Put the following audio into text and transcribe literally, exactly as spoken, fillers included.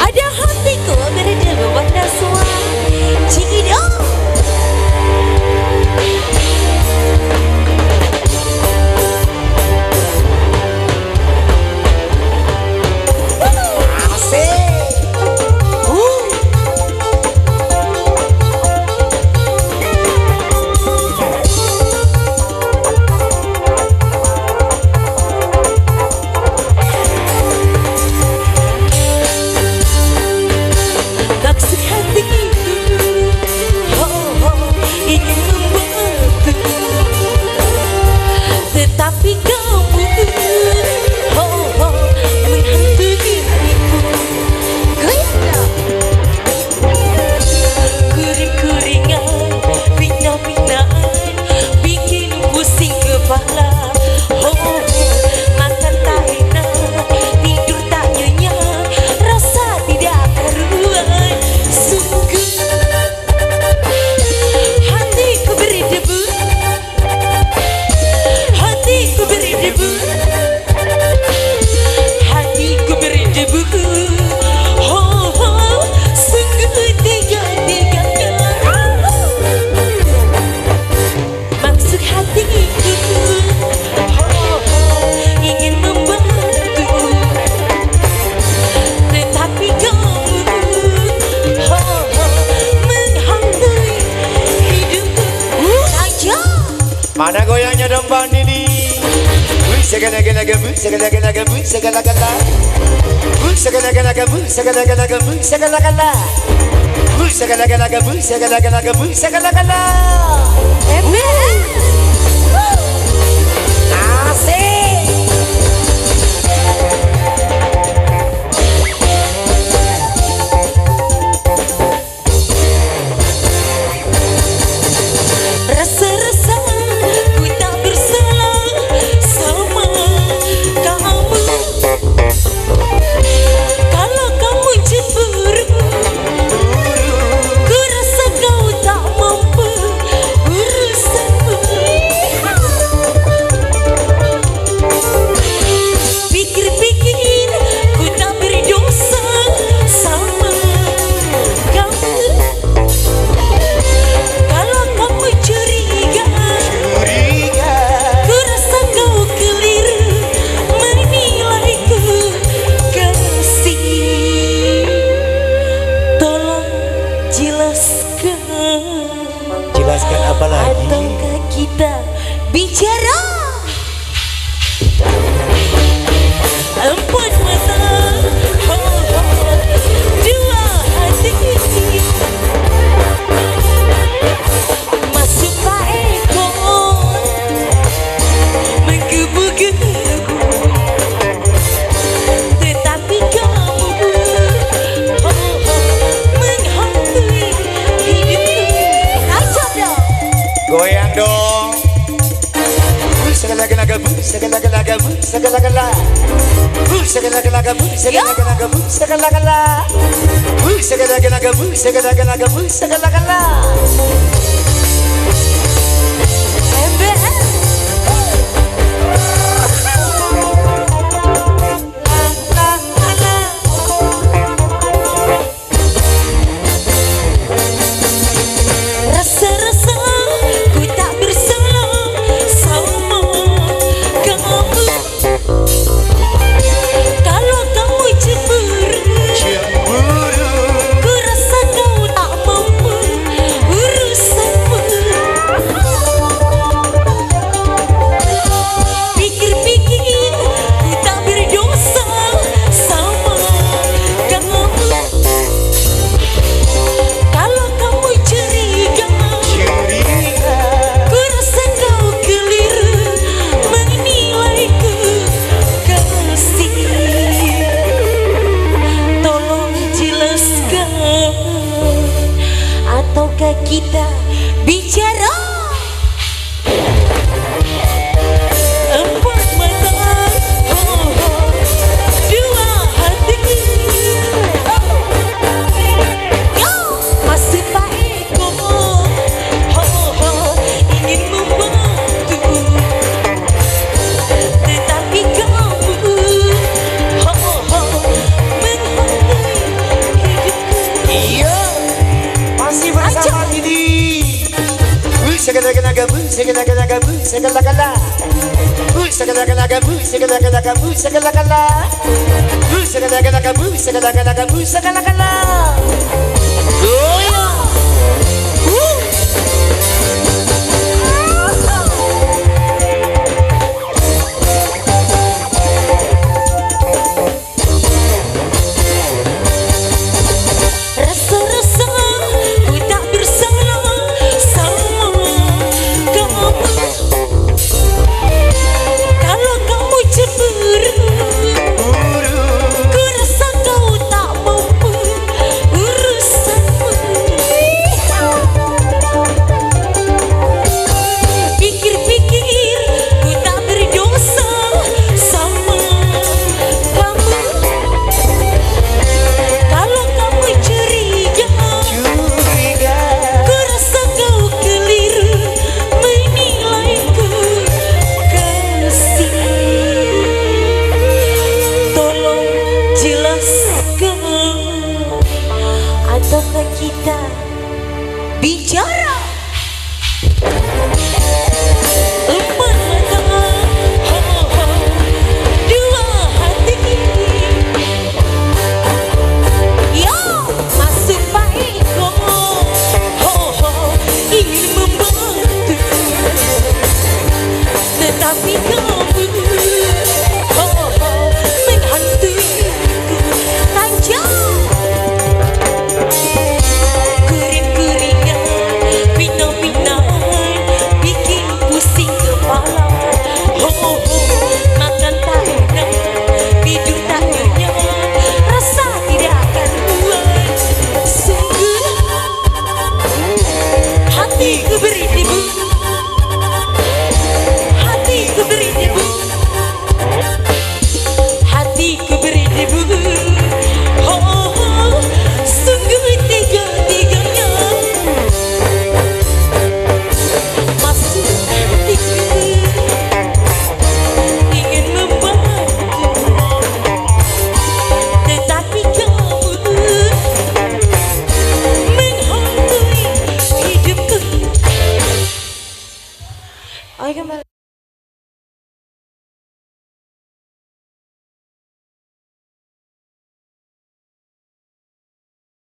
Ada hatiku berdebu warna suam. Cekidot. Asik. Uh. Maksud hatiku, oh, oh, ingin membantu, tetapi kamu, oh, oh, menghantui hatiku. Goyang dong. Kuring-kuringan, fitnah-fitnahan, bikin pusing kepala. Ho, ho, makan tak enak, tidur tak nyenyak, rasa tidak karuan. Sungguh hatiku berdebu. Hatiku berdebu, hatiku berdebu. Ho, ho, sungguh tega-teganya. Maksud hatiku, ho, ho, ingin membantu, tetapi kamu, ho, ho, menghantui hidupku. Aja. Mana goyangnya dong, Bang Didi? Wih, segala-gala, wih, segala-gala, wih, segala-gala. Wih, segala-gala, wih, segala-gala, wih, segala-gala. Wih, segala-gala, wih, segala-gala, wih, segala-gala. Ember. Asik. Rasa-rasa ku tak bersalah sama kamu. Kalau kamu cemburu, ku rasa kau tak mampu urusanmu. Pikir-pikir, ku tak berdosa sama kamu. Kalau kamu curiga, curiga, ku rasa kau keliru menilaiku, kasih. Tolong jelaskan. Jelaskan apa lagi? Ataukah kita bicara empat mata, ho, ho, dua hati. Masuk Pak Eko menggebu-gebu. Tetapi kamu, oh, oh, menghantui hidupku. Tancap dong. Goyang dong. Wih, segala-gala, wih, segala-gala, wih, segala-gala. Wih, segala-gala, wih, segala-gala, wih, segala-gala. Wih, segala-gala, wih, segala-gala, wih, segala-gala. Ember. Rasa-rasa ku tak bersalah sama kamu. Kalau kamu cemburu, cemburu, ku rasa kau tak mampu urusan. Sagalagalaga bu, sagalagalaga bu, sagalagala. Bu, sagalagalaga bu, sagalagalaga bu, sagalagala. Bu, sagalagalaga bu, sagalagalaga bu, sagalagala. Goyang. Bu. Rasa-rasa ku tak bersalah sama kamu. Kalau kamu cemburu, ku rasa kau tak mampu urusanmu. Pikir-pikir, ku tak berdosa sama kamu. Kalau kamu curiga, ku rasa kau keliru menilaiku, kasih. Tolong jelaskan, ataukah kita